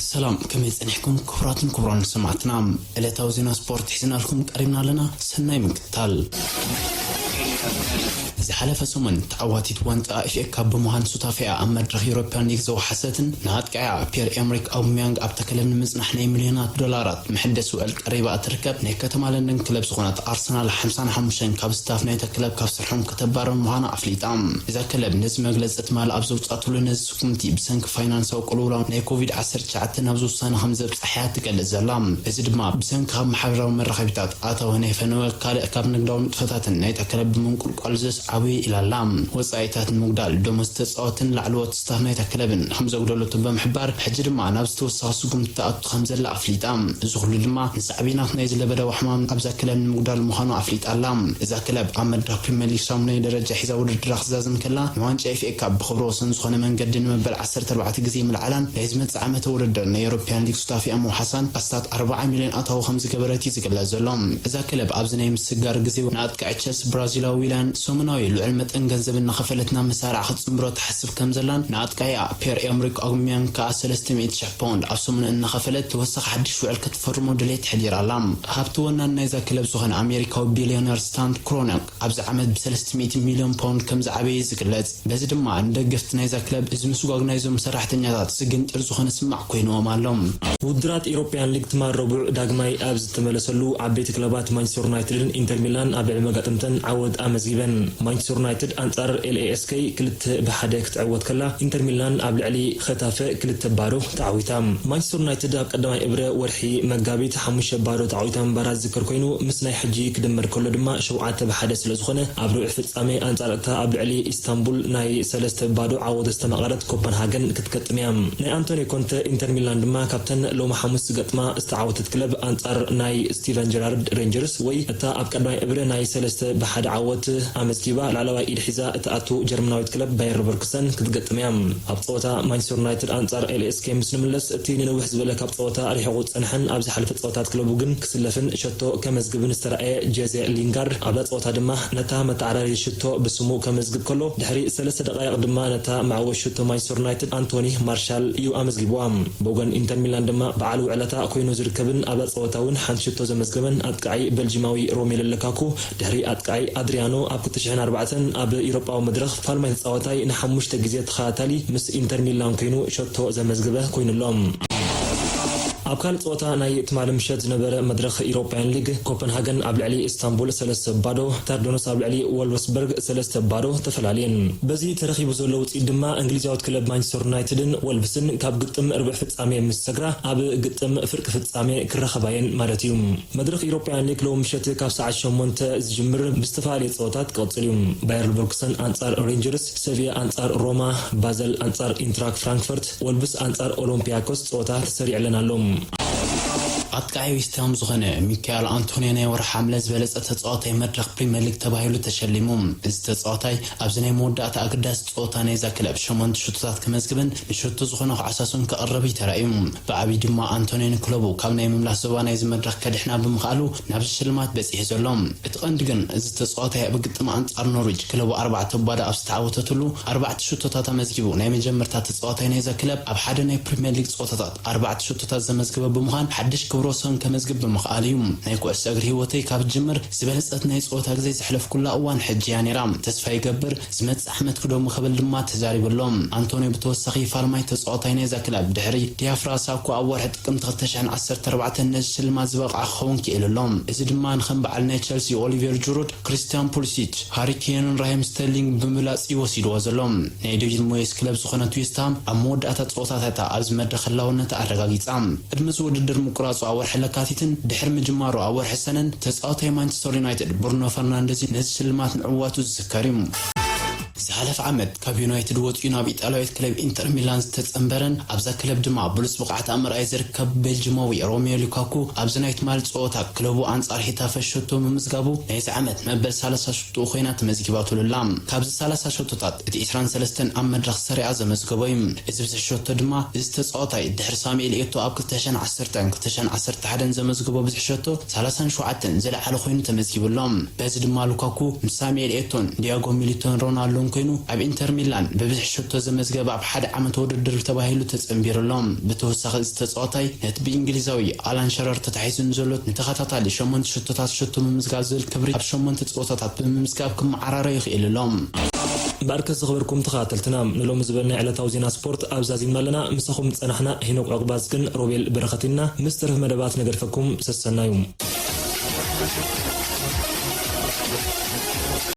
ሰላም፣ ከመይ ጸኒሕኩም ክቡራትን ክቡራን ሰማዕትና? ዕለታዊ ዜና ስፖርት ሒዝናልኩም ቀሪብና ኣለና። ሰናይ ምክትታል። ዝሓለፈ ሰሙን ተዓዋቲት ዋንጫ ኤፍ ኤ ካፕ ብምዃን ሱታፌኣ ኣብ መድረኽ ዩሮፕያን ሊግ ዘውሓሰትን ንኣጥቃዒኣ ፒየር ኤምሪክ ኣውባሚያንግ ኣብታ ክለብ ንምጽናሕ ናይ ሚልዮናት ዶላራት መሐደሲ ውዕል ቀሪባ እትርከብ ናይ ከተማ ለንደን ክለብ ዝኾነት ኣርሰናል ሓምሳን ሓሙሽተን ካብ ስታፍ ናይታ ክለብ ካብ ስርሖም ከተባርር ምዃና ኣፍሊጣ። እዛ ክለብ ነዚ መግለጺ ትማሊ ኣብ ዘውጻእትሉ ነዚ ስጉምቲ ብሰንኪ ፋይናንሳዊ ቅልውላው ናይ ኮቪድ ዓሰርተ ትሽዓተ ናብዚ ውሳነ ከም ዘብጽሓ እያ ትገልጽ ዘላ። እዚ ድማ ብሰንኪ ካብ ማሕበራዊ መራኸቢታት ኣታዊ ናይ ፈነወ ካልእ ካብ ንግዳዊ ንጥፈታትን ናይታ ክለብ ብምንቁልቋል ዘስዓቡ ኢላ ኣላ። ወጻኢታት ንምጉዳል ደሞዝ ተጻወትን ላዕለዎት ስታፍ ናይታ ክለብን ከም ዘጉደለቶ ብምሕባር፣ ሕጂ ድማ ናብ ዝተወሰኸ ስጉምቲ ትኣቱ ከም ዘላ ኣፍሊጣ። እዚ ኩሉ ድማ ንሳዕቤናት ናይዚ ለበዳዊ ሕማም ኣብዛ ክለብ ንምጉዳል ምዃኑ ኣፍሊጣ ኣላ። እዛ ክለብ ኣብ መድረኽ ፕሪምየር ሊግ ሻሙናይ ደረጃ ሒዛ ውድድራ ክዛዝም ከላ፣ ንዋንጫ ኤፍ ኤ ካፕ ብኽብረ ወሰን ዝኾነ መንገዲ ንመበል ዓሰርተ ኣርባዕተ ግዜ ምልዓላን ናይ ዝመጽእ ዓመተ ውድድር ናይ ኤውሮፕያን ሊግ ሱታፌኣ ምውሓሳን ኣስታት ኣርብዓ ሚልዮን ኣታዊ ከም ዝገበረት እዩ ዝግለጽ ዘሎ። እዛ ክለብ ኣብዚ ናይ ምስጋር ግዜ ንኣጥቃዒ ቸልሲ ብራዚላዊ ዊልያን ሰሙናዊ ልዑል መጠን ገንዘብ እናኸፈለት ናብ መሳርዓ ክትጽንብሮ ትሓስብ ከም ዘላን ንኣጥቃዒኣ ፒየር ኤምሪክ ኣውባሚያንግ ከኣ ሰለስተ ሚእቲ ሽሕ ፓውንድ ኣብ ሰሙን እናኸፈለት ተወሳኺ ሓድሽ ውዕል ክትፈርሞ ድሌት ኣሕዲራ ኣላ። ሃብቲ ወናን ናይዛ ክለብ ዝኾነ ኣሜሪካዊ ቢልዮነር ስታን ክሮነክ ኣብዚ ዓመት ብ ሰለስተ ሚእቲ ሚልዮን ፓውንድ ከም ዝዓበየ እዩ ዝግለጽ። በዚ ድማ ንደገፍቲ ናይዛ ክለብ እዚ ምስጓግ ናይዞም ሰራሕተኛታት ስግንጢር ዝኾነ ስማዕ ኮይንዎም ኣሎ። ውድድራት ኤውሮፕያን ሊግ ትማል ረቡዕ ዳግማይ ኣብ ዝተመለሰሉ፣ ዓበይቲ ክለባት ማንቸስተር ዩናይትድን ኢንተር ሚላን ኣብ ልዕሊ መጋጥምተን ዓወት ኣመዝጊበን። ማንቸስተር ዩናይትድ ኣንጻር ኤል ኤ ኤስ ኬ ክልተ ብ ሓደ ክትዕወት ከላ፣ ኢንተር ሚላን ኣብ ልዕሊ ኸታፈ ክልተ ባዶ ተዓዊታ። ማንቸስተር ዩናይትድ ኣብ ቀዳማይ እብረ ወርሒ መጋቢት ሓሙሽተ ባዶ ተዓዊታ ምንባራ ዝዝከር ኮይኑ፣ ምስ ናይ ሕጂ ክድመር ከሎ ድማ ሸውዓተ ብ ሓደ ስለ ዝኾነ፣ ኣብ ርብዒ ፍጻሜ ኣንጻር እታ ኣብ ልዕሊ ኢስታንቡል ናይ ሰለስተ ባዶ ዓወት ዝተማቐረት ኮፐንሃገን ክትገጥም እያ። ናይ ኣንቶኒ ኮንተ ኢንተር ሚላን ድማ ካብተን ሎሚ ሓሙስ ዝገጥማ ዝተዓወተት ክለብ ኣንጻር ናይ ስቲቨን ጀራርድ ሬንጀርስ ወይ እታ ኣብ ቀዳማይ እብረ ናይ ሰለስተ ብ ሓደ ዓወት ኣመዝጊባ ላዕለዋይ ኢድ ሒዛ እትኣቱ ጀርመናዊት ክለብ ባየር ሌቨርኩሰን ክትገጥም እያ። ኣብ ጸወታ ማንቸስተር ዩናይትድ ኣንጻር ኤል ኤ ኤስ ኬ ምስ ንምለስ፣ እቲ ንነዊሕ ዝበለ ካብ ጸወታ ርሒቑ ዝጸንሐን ኣብ ዝሓለፈ ጸወታት ክለቡ ግን ክስለፍን ሸቶ ከመዝግብን ዝተራእየ ጄዜ ሊንጋርድ ኣብዛ ጸወታ ድማ ነታ መተዓራሪ ሽቶ ብስሙ ከመዝግብ ከሎ፣ ድሕሪ ሰለስተ ደቃይቕ ድማ ነታ መዕወት ሽቶ ማንቸስተር ዩናይትድ ኣንቶኒ ማርሻል እዩ ኣመዝጊብዋ። ብወገን ኢንተር ሚላን ድማ በዓል ውዕለታ ኮይኑ ዝርከብን ኣብዛ ጸወታ እውን ሓንቲ ሽቶ ዘመዝገበን ኣጥቃዒ ቤልጂማዊ ሮሜሉ ሉካኩ፣ ድሕሪ ኣጥቃዒ ኣድሪያኖ ኣብ ክልተ ሽሕን ኣርባዕተን ኣብ ኤውሮጳዊ መድረኽ ፋልማይ ተጻዋታይ ንሓሙሽተ ግዜ ተኸታታሊ ምስ ኢንተር ሚላን ኮይኑ ሸቶ ዘመዝገበ ኮይኑ ኣሎ። ኣብ ካልእ ጸወታ ናይ ትማሊ ምሸት ዝነበረ መድረኽ ኤውሮፓያን ሊግ፣ ኮፐንሃገን ኣብ ልዕሊ ኢስታንቡል ሰለስተ ባዶ፣ ታርዶኖስ ኣብ ልዕሊ ወልፍስበርግ ሰለስተ ባዶ ተፈላልየን። በዚ ተረኺቡ ዘሎ ውጽኢት ድማ እንግሊዛዊት ክለብ ማንቸስተር ዩናይትድን ወልቭስን ካብ ግጥም ርብዕ ፍጻሜ ምስ ሰግራ፣ ኣብ ግጥም ፍርቂ ፍጻሜ ክራኸባየን ማለት እዩ። መድረኽ ኤውሮፓያን ሊግ ሎሚ ምሸት ካብ ሰዓት ሸሞንተ ዝጅምር ብዝተፈላለየ ጸወታት ክቕጽል እዩ። ባየር ሌቨርኩሰን ኣንጻር ሬንጀርስ፣ ሰቪያ ኣንጻር ሮማ፣ ባዘል ኣንጻር ኢንትራክ ፍራንክፈርት፣ ወልቭስ ኣንጻር ኦሎምፒያኮስ ጸወታ ተሰሪዕለን ኣሎ። ኣጥቃዒ ዌስትሃም ዝኾነ ሚካኤል ኣንቶንዮ ናይ ወርሒ ሓምለ ዝበለጸ ተጻዋታይ መድረኽ ፕሪምየር ሊግ ተባሂሉ ተሸሊሙ። እዚ ተጻዋታይ ኣብዚ ናይ መወዳእታ ኣገዳሲ ጸወታ ናይዛ ክለብ ሸሞንተ ሽቶታት ከመዝግብን ንሸቶ ዝኾነ ኳዕሳሱን ከቕርብ እዩ ተራእዩ። ብዓብዪ ድማ ኣንቶንዮ ንክለቡ ካብ ናይ ምምላስ ዞባ ናይዚ መድረኽ ከድሕና ብምኽኣሉ ናብዚ ሽልማት በጺሑ ዘሎ። እቲ ቀንዲ ግን እዚ ተጻዋታይ ኣብ ግጥም ኣንጻር ኖርዊች ክለቡ ኣርባዕተ ባዶ ኣብ ዝተዓወተትሉ ኣርባዕተ ሽቶታት ኣመዝጊቡ ናይ መጀመርታ ተጻዋታይ ናይዛ ክለብ ኣብ ሓደ ናይ ፕሪምየር ሊግ ጸወታታት ኣርባዕተ ሽቶታት ዘመዝገበ ብምዃን ሓድሽ ክብረ ወሰን ከመዝግብ ብምኽኣሉ እዩ። ናይ ኩዕሶ እግሪ ህይወተይ ካብ ዝጅምር ዝበለጸት ናይ ጸወታ ግዜ ዘሕለፍኩላ እዋን ሕጂ እያ ነይራ። ተስፋ ይገብር ዝመጽእ ዓመት ክደግሞ ክብል ድማ ተዛሪቡ ኣሎ። ኣንቶንዮ ብተወሳኺ ፋልማይ ተጻዋታይ ናይዛ ክለብ ድሕሪ ዲያፍራ ሳኮ ኣብ ወርሒ ጥቅምቲ ክልተ ሽሕን ዓሰርተ ኣርባዕተን ነዚ ሽልማት ዝበቕዐ ክኸውን ክኢሉ ኣሎ። እዚ ድማ ንከም በዓል ናይ ቸልሲ ኦሊቨር ጅሩድ፣ ክሪስቲያን ፑሊሲች፣ ሃሪ ኬንን ራሂም ስተርሊንግ ብምብላጽ እዩ ወሲድዎ ዘሎ። ናይ ዴቪድ ሞየስ ክለብ ዝኾነት ዌስትሃም ኣብ መወዳእታ ጸወታታታ ኣብዚ መድረኽ ህላውነታ ኣረጋጊጻ። ቅድሚ እዚ ውድድር ምቁራጹ ኣብ ወርሒ ለካቲትን ድሕሪ ምጅማሩ ኣብ ወርሒ ሰነን ተጻዋታይ ማንቸስተር ዩናይትድ ብሩኖ ፈርናንደዝ ነዚ ሽልማት ምዕዋቱ ዝዝከር እዩ። ዝሓለፈ ዓመት ካብ ዩናይትድ ወጺኡ ናብ ኢጣልያዊት ክለብ ኢንተር ሚላን ዝተጸንበረን ኣብዛ ክለብ ድማ ብሉጽ ብቕዓት ኣምርኣይ ዝርከብ ቤልጂማዊ ሮሜዮ ሉካኩ ኣብዚ ናይ ትማሊ ጸወታ ክለቡ ኣንጻር ሄታፈ ሸቶ ምምዝጋቡ ናይዚ ዓመት መበል ሰላሳ ሸቶኡ ኮይና ተመዝጊባትሉ ኣላ። ካብዚ ሰላሳ ሸቶታት እቲ ዕስራን ሰለስተን ኣብ መድረኽ ሰሪኣ ዘመዝገቦ እዩ። እዚ ብዝሒ ሸቶ ድማ እዚ ተጻዋታይ ድሕሪ ሳሙኤል ኤቶ ኣብ ክልተ ሽሕን ዓሰርተን ክልተ ሽሕን ዓሰርተ ሓደን ዘመዝገቦ ብዝሒ ሸቶ ሰላሳን ሸውዓተን ዝለዓለ ኮይኑ ተመዝጊቡ ኣሎ። በዚ ድማ ሉካኩ ምስ ሳሙኤል ኤቶን ዲያጎ ሚሊቶን ሮናልዶን ኮይኑ ኣብ ኢንተር ሚላን ብብዝሒ ሸቶ ዘመዝገበ ኣብ ሓደ ዓመት ውድድር ተባሂሉ ተጸንቢሩ ኣሎ። ብተወሳኺ፣ እዚ ተጻዋታይ ነቲ ብእንግሊዛዊ ኣላን ሸረር ተታሒዙ ንዘሎ ንተኸታታሊ ሸሞንተ ሸቶታት ሸቶ ምምዝጋብ ዝብል ክብሪ ኣብ ሸሞንተ ጸወታታት ብምምዝጋብ ክመዓራረ ይኽእል ኣሎ። እምበኣርከ ዝኸበርኩም ተኸታተልትና፣ ንሎሚ ዝበልና ዕለታዊ ዜና ስፖርት ኣብዛ ዚምና ኣለና። ምሳኹም ዝጸናሕና ሄኖክ ዑቕባዝግን ሮቤል በረኸቲንና። ምስ ተረፍ መደባት ነገድፈኩም። ሰሰናዩ።